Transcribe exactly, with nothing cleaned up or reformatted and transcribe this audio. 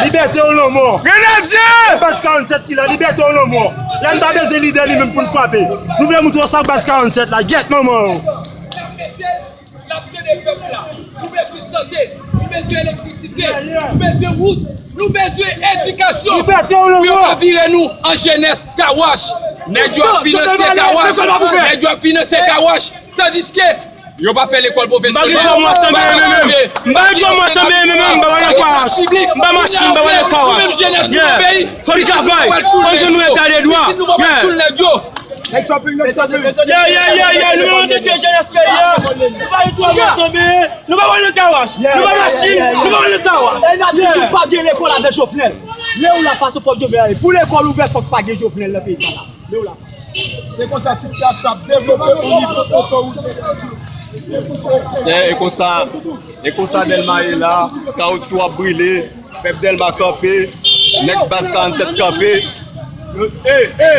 Libète ou lanmò. Grenadye! Baz karannsèt ki la, libète ou lanmò. La n pa bezwen lidè li menm pou n frape. Nou vle moutre w sa baz karannsèt la. Gyèt manman w. N ap tande pèp la. Nou bezwen sante, nou bezwen elektrisite, nou bezwen wout, nou bezwen edikasyon. Libète ou lanmò. Pou yo pa vire nou an jenès kawash. Nèg yo ap finanse kawash. Nèg yo ap finanse kawash. Tandiske yo pa fè lekòl pwofesyonèl. M pa gen dwa mwen sanble M M M. M pa gen dwa mwen sanble M M M. M pa wè nan kawash. M pa machin, m pa wè nan kawash. Yeah. Fò n travay. Fò n jwenn yon eta de dwa. Yeah. Yeah, yeah, yeah, yeah. Nou menm an tan ke jenès peyi a, nou pa gen dwa mwen sanble. Nou pa wè nan kawash. Nou pa machin. Nou pa wè nan kawash. E n ap di tou pa gen lekòl avèk Jovenel. Lè ou la fason fòk Jovenel ale. Pou lekòl ouvè fòk pa gen Jovenel nan peyi sa la. Lè ou la. Se konsa sitiyasyon ap devlope o nivo otorit. Se e konsa, e konsa Dèlma ye la, kawoutchou ap brile, pèp Dèlma kanpe, nèg baz karannsèt kanpe. E, e!